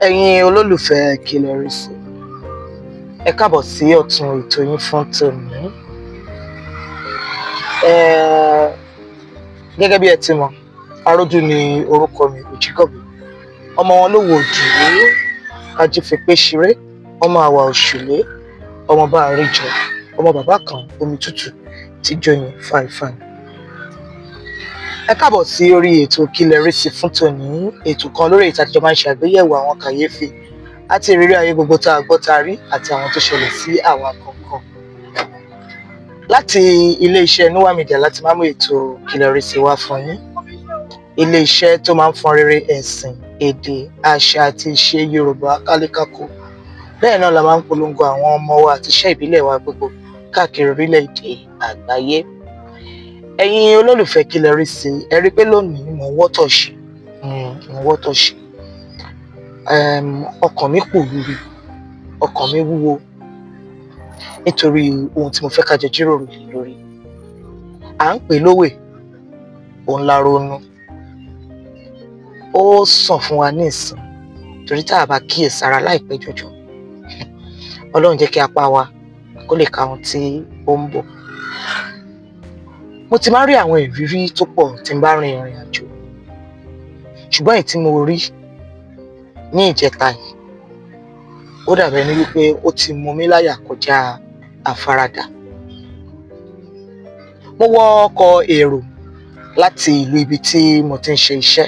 Ẹ̀yin olólùfẹ́ Kí Lẹ Rí Sí, ẹ káàbọ̀ sí ọ̀tun ètò yín fún tòní. Gẹ́gẹ́ bí ẹ ti mọ̀, Arójú ni orúkọ mi, Òjìgọ̀bí, ọmọ wọn lówó òdùrú ajífipé ṣeré, ọmọ àwà òṣùlé, ọmọ bá àríjọ, ọmọ bàbá kan omi tútù tí joyin fàìfàì. Ẹ káàbọ̀ sí orí ètò Kí Lẹ Rí Sí fún tòní, ètò kan lórí ètò àtijọ́ máa ń ṣe àgbéyẹ̀wò àwọn kàyéfì àti ìrírí ayé gbogbo tá a gbọ́, tá a rí, àti àwọn tó ṣẹlẹ̀ sí àwa kọ̀ọ̀kan. Láti ilé-iṣẹ́ Noah Media láti máa mú ètò Kí Lẹ Rí Sí wá fún yín, ilé-iṣẹ́ tó máa ń fọn rere ẹ̀sìn, èdè, àṣà àti ìṣe Yorùbá kálékáko. Bẹ́ẹ̀ náà la máa ń polongo àwọn ọmọ wa àti iṣẹ́ ìbílẹ̀ wa gbogbo káàkiri orílẹ̀-èdè àgbáyé. Ẹ̀yin olólùfẹ́ Kí Lẹ Rí Sí, ẹ rí i pé lónìí mò ń wọ́tọ̀ ṣe, mò ń wọ́tọ̀ ṣe. Ọkàn mi pòrúurú, ọkàn mi wúwo nítorí ohun tí mo fẹ́ ká jọ jíròrò lé lórí. À ń pè lówè, òun la ronú. Ó sàn fún wa ní ìsìn torí tá a bá kíyèsára láìpẹ́ jọjọ, Ọlọ́run jẹ́ kí apá wa kó lè ka ohun tí ó ń bọ̀. Mo ti máa ń rí àwọn ìrírí tó pọ̀ tí n bá rin ìrìn àjò, ṣùgbọ́n èyí tí mo rí ní ìjẹta yìí, ó dàbí ẹni wípé ó ti mú mi láyà kọjá àfaradà. Mo wọ ọkọ̀ èrò láti ìlú ibi tí mo ti ń ṣe iṣẹ́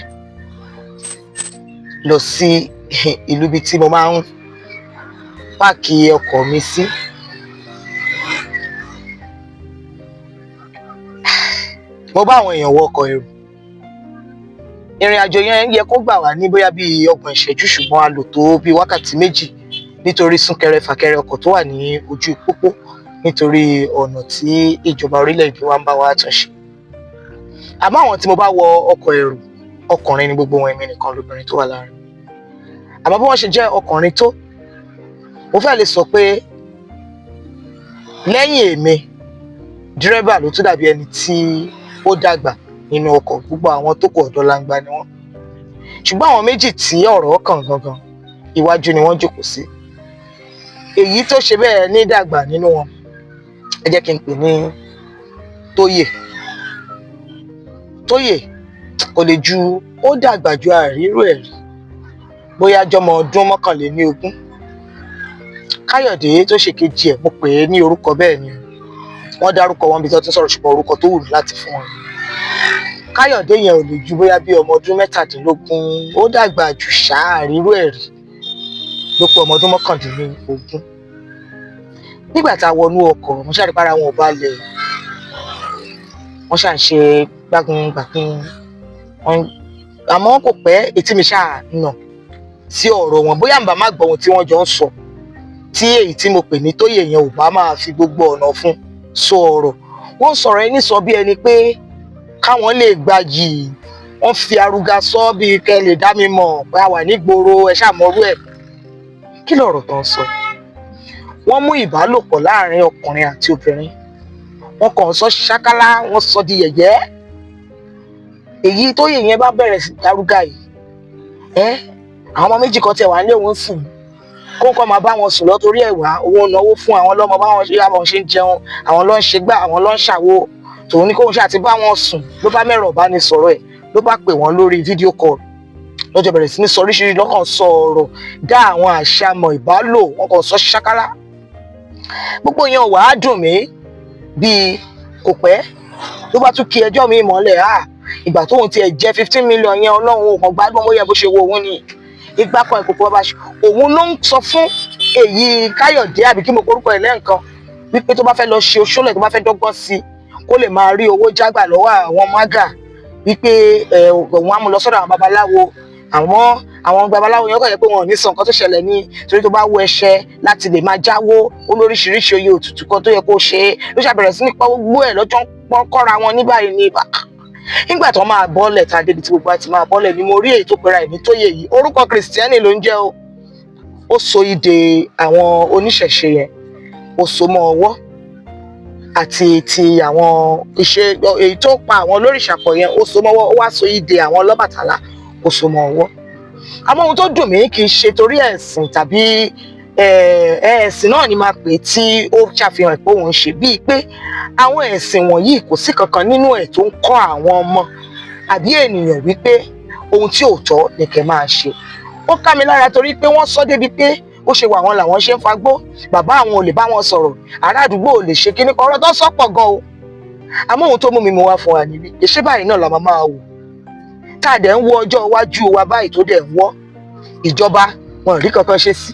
lọ sí ìlú ibi tí mo máa ń páàkì ọkọ̀ mi sí. Mo bá àwọn èèyàn wọ ọkọ̀ èrò. Ìrìn àjò yẹn yẹ kó gbà wá ní bóyá bíi 30 ìṣẹ́jú, ṣùgbọ́n a lò tó bíi wákàtí 2 nítorí súnkẹrẹ fàkẹrẹ ọkọ̀ tó wà ní ojú pópó, nítorí ọ̀nà tí ìjọba orílẹ̀-èdè wa ń bá wa tún ṣe. Àmọ́ àwọn tí mo bá wọ ọkọ̀ èrò, ọkùnrin ni gbogbo wọn, èmi nìkan lóbìnrin tó wà láàrin. Àmọ́ bí wọ́n ṣe jẹ́ ọkùnrin tó, mo fẹ́ lè sọ pé lẹ́yìn èmi, dírẹ́bà ló tún dàbí ẹni tí ó dàgbà nínú ọkọ̀, gbogbo àwọn tó kù ọ̀dọ́ langba ni wọ́n. Ṣùgbọ́n àwọn méjì tí ọ̀rọ̀ kàn gangan, iwájú ni wọ́n jókòó sí. Èyí tó ṣe bẹ́ẹ̀ ní dàgbà nínú wọn, ẹ jẹ́ kí n pè ní Tóyè. Tóyè kò lè ju, ó dàgbà ju àríró ẹ̀ rí, bóyá jọmọ ọdún 21. Káyọ̀dé tó ṣe kejì ẹ̀, mo pè é ní orúkọ bẹ́ẹ̀ ni wọ́n dárúkọ wọn bí tó ti sọ̀rọ̀, ṣùgbọ́n orúkọ tó wù mí láti fún wọn. Káyọ̀dé yẹn ò lè ju bóyá bí ọmọ ọdún 17, ó dàgbà jù ṣáà rírú ẹ̀ rí ló pé ọmọ ọdún 19. Nígbà tá a wọnú ọkọ̀, mo ṣáà rí para wọn ò balẹ̀, wọ́n ṣáà ń ṣe gbágun-gbàgun, àmọ́ kò pẹ́ etí mi ṣáà nà sí ọ̀rọ̀ wọn, bóyá n bá má gbọ́ ohun tí wọ́n jọ ń sọ, tí èyí tí mo pè ní Tóyè yẹn ò bá máa fi gbogbo ọ̀nà fún sọ ọ̀rọ̀. Wọ́n sọ̀rọ̀ ẹni sọ bí ẹni pé káwọn lè gbayì, wọ́n fi aruga sọ bí kẹ́ lè dá mi mọ̀ pé a wà nígboro, ẹ ṣàmọ́rú ẹ̀. Kí lọ̀rọ̀ tó ń sọ? Wọ́n mú ìbálòpọ̀ láàrin ọkùnrin àti obìnrin, wọ́n kàn sọ ṣákálá, wọ́n sọ di yẹ̀yẹ́. Èyí Tóyè yẹn bá bẹ̀rẹ̀ sí aruga yìí, ẹ́ àwọn ọmọ méjì kan tiẹ̀ wà nílé òun sùn, kó kọ́ máa bá wọn sùn lọ́tòrí ẹ̀ wá, owó náwó fún àwọn ọlọ́mọ, báwọn ṣe àwọn ṣe ń jẹun, àwọn ló ń ṣe gbá, àwọn ló ń ṣàwo, tòun ní kóun ṣáà ti bá wọn sùn. Ló bá mẹ́rọ̀ bá ní sọ̀rọ̀ ẹ̀, ló bá pè wọ́n lórí fídíò call, lọ́jọ́ bẹ̀rẹ̀ sí ní sọ oríṣiríṣi, lọ́kàn sọ ọ̀rọ̀ dá àwọn àṣàmọ̀ ìbálò, wọn kàn sọ ṣákálá. Gbogbo yẹn wàá dùn mí bíi kò pẹ́ ló bá tún kí ẹjọ́ mi mọ́lẹ̀. Ìgbà tóun tiẹ̀ jẹ́ 15 million yẹn, Ọlọ́run ò kàn gbádùn owó yẹn bó ṣe wo òun ni ìgbà kan ìkòkò bàbá ṣe. Òun ló ń sọ fún èyí Káyọ̀dé, àbí kí mo porúkọ ẹ̀ lẹ́ǹkan, wípé tó bá fẹ́ lọ ṣe oṣólẹ̀, tó bá fẹ́ dọ́gbọ́n sí i kó lè máa rí owó jágbà lọ́wọ́ àwọn mágà, wípé òun á mú lọ sọ́dọ̀ àwọn babaláwo. Àwọn babaláwo yẹn kàn jẹ́ pé wọn ò ní sọ nǹkan tó ṣẹlẹ̀ ní, torí tó bá wọ ẹṣẹ láti lè máa jáwó, ó lóríṣiríṣi oyè òtútù kan tó yẹ kó ṣe é. Ló ṣàbẹ̀rẹ̀ sí ní pọ́ gbogbo ẹ̀ lọ́jọ́ pọ́n kọ́ra wọn ní báyìí ní ibà. Nígbà tó máa bọ́lẹ̀ tá a débi tí gbogbo àti máa bọ́lẹ̀ ni mo rí èyí tó pera ẹ̀ ní Tóyè yìí, orúkọ Kìrìsìtẹ́nì ló ń jẹ́ o. Ó so ìdè àwọn oníṣẹ̀ṣe yẹn, ó so mọ́ ọwọ́ àti ti àwọn ìṣe èyí tó pa àwọn olórìṣàpọ̀ yẹn, ó so mọ́wọ́, ó wá so ìdè àwọn Ọlọ́bàtálá, ó so mọ́ ọwọ́. Àmọ́ ohun tó dùn mí, kì í ṣe torí ẹ̀sìn tàbí ẹ̀sìn náà ni máa pè tí ó ṣàfihàn pé òun ṣe, bíi pé àwọn ẹ̀sìn wọ̀nyí, kò sí kankan nínú ẹ̀ tó ń kọ́ àwọn ọmọ àbí ènìyàn wípé ohun tí ò tọ́ ni kẹ́ máa ṣe. Ó ká mi lára torí pé wọ́n sọ débi pé ó ṣe wà wọn làwọn ṣe ń fagbó, bàbá àwọn ò lè bá wọn sọ̀rọ̀, ará àdúgbò ò lè ṣe kíní kan. Ọ̀rọ̀ tó sọ́pọ̀ gan o. Àmọ́ ohun tó mú mi mú wá fún wa ní wípé, ṣé báyìí náà la máa máa wò tá a dẹ̀ ń wo ọjọ́ iwájú wa báyìí tó dẹ̀ ń wọ́? Ìjọba wọn ò rí kankan ṣe sí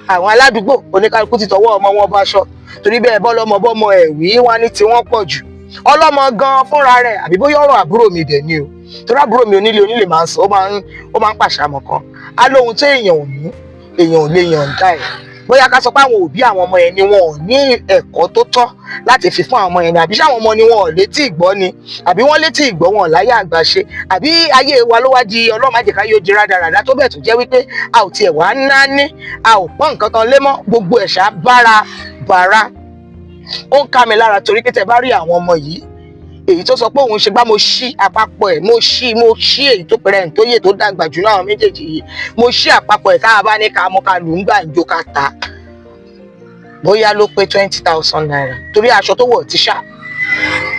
àwọn aládùúgbò. Oníkálukú ti tọwọ́ ọmọ wọn bá aṣọ, torí bẹ́ẹ̀ bọ́ lọ́mọ bọ́mọ ẹ̀ wí wá ní tí wọ́n pọ̀ jù. Ọlọ́mọ gan fúnra rẹ̀, àbí bóyá ọ̀rọ̀ àbúrò mi dẹ̀ ni o, torí àbúrò mi onílé onílé máa ń sọ, ó máa ń pàṣàmọ̀ kan á lóhun tó èèyàn ò ní, èèyàn ò lè yànda ẹ̀. Bóyá ká sọ pé àwọn òbí àwọn ọmọ yẹn ni wọn ò ní ẹ̀kọ́ tó tọ́ láti fi fún àwọn ọmọ yẹn ni, àbí ṣé àwọn ọmọ ni wọn ò létí ìgbọ́ ni, àbí wọ́n létí ìgbọ́ wọn láyé àgbà ṣe, àbí ayé wa ló wá di ọlọ́màjẹ̀ká yóò di rádaràdá tó bẹ̀, tó jẹ́ wípé a ò tiẹ̀ wá náání, a ò pọ́n nǹkan kan lé mọ́, gbogbo ẹ̀ṣá bára bàrà. Ó ń ká mi lára torí pé tẹ bá rí àwọn ọmọ yìí, èyí tó sọ pé òun ṣe gbá, mo ṣí àpapọ̀ ẹ̀, mo ṣí èyí tó pẹ̀rẹ̀ ẹ̀ tó yè tó dàgbà jù náà, àwọn méjèèjì yìí, mo ṣí àpapọ̀ ẹ̀, tá a bá ní ká mú ká lù ú gbàǹjo ká ta, bóyá ló pé ₦20,000, torí aṣọ tó wọ̀ ti ṣá,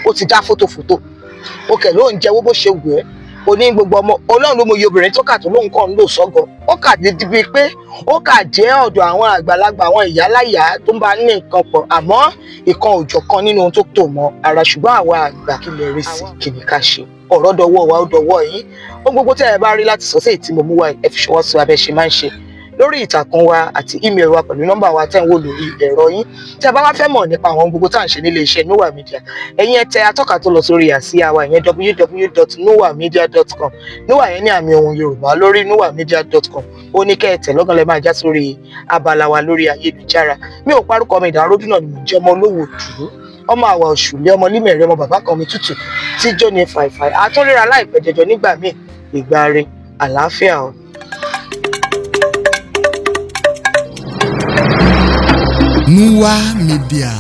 ó ti dá fótófótó. Ó kẹ̀ ló ń jẹ́wọ́ bó ṣe wù ẹ́. O ní gbogbo ọmọ Ọlọ́run ló mọ iye obìnrin tó kà tó lóun kàn ń lò sọ́gọ. Ó kà débi pé ó kà jẹ́ ọ̀dọ̀ àwọn àgbàlagbà, àwọn ìyáláyà tó ń bá ní nǹkan pọ̀, àmọ́ ìkan òjọ̀ kan nínú ohun tó tò mọ́ ara. Ṣùgbọ́n àwa àgbà, kí lè rí sí? Kí ni ká ṣe? Ọ̀rọ̀ dọwọ́ wa, ó dọwọ́ yín. Ohun gbogbo tẹ́ ẹ bá rí láti sọ sí èyí tí mo mú wá, ẹ fi ṣọwọ́ sí wa bẹ́ẹ̀ ṣe máa ń ṣe lórí ìtàkùn wa àti email wa pẹ̀lú nọ́mbà wa tẹ́ ń wò lórí ẹ̀rọ yín. Tí a bá wá fẹ́ mọ̀ nípa àwọn gbogbo tá à ń ṣe nílé iṣẹ́ Noah Media, ẹ̀yin ẹ tẹ atọ́ka tó lọ sórí àsíá wa, ìyẹn www.noahmedia.com. Noah yẹn ní àmì ohun Yorùbá lórí noahmedia.com. Ó ní kẹ́ ẹ tẹ̀ lọ́gán, lẹ́ máa já sórí abala wa lórí ayélujára. Mi ò parúkọ mi, ìdáròdú náà ni mò ń jẹ́, ọmọ olówó dùú, ọmọ àwà òṣùlé, ọmọ límẹ̀rẹ̀, ọmọ bàbá kan mi tútù tí jó ní fàìfàì. Àtúnríra láìpẹ́ jọjọ nígbà míì. Ìgbà rẹ̀, àlàáfíà o. Noah Media.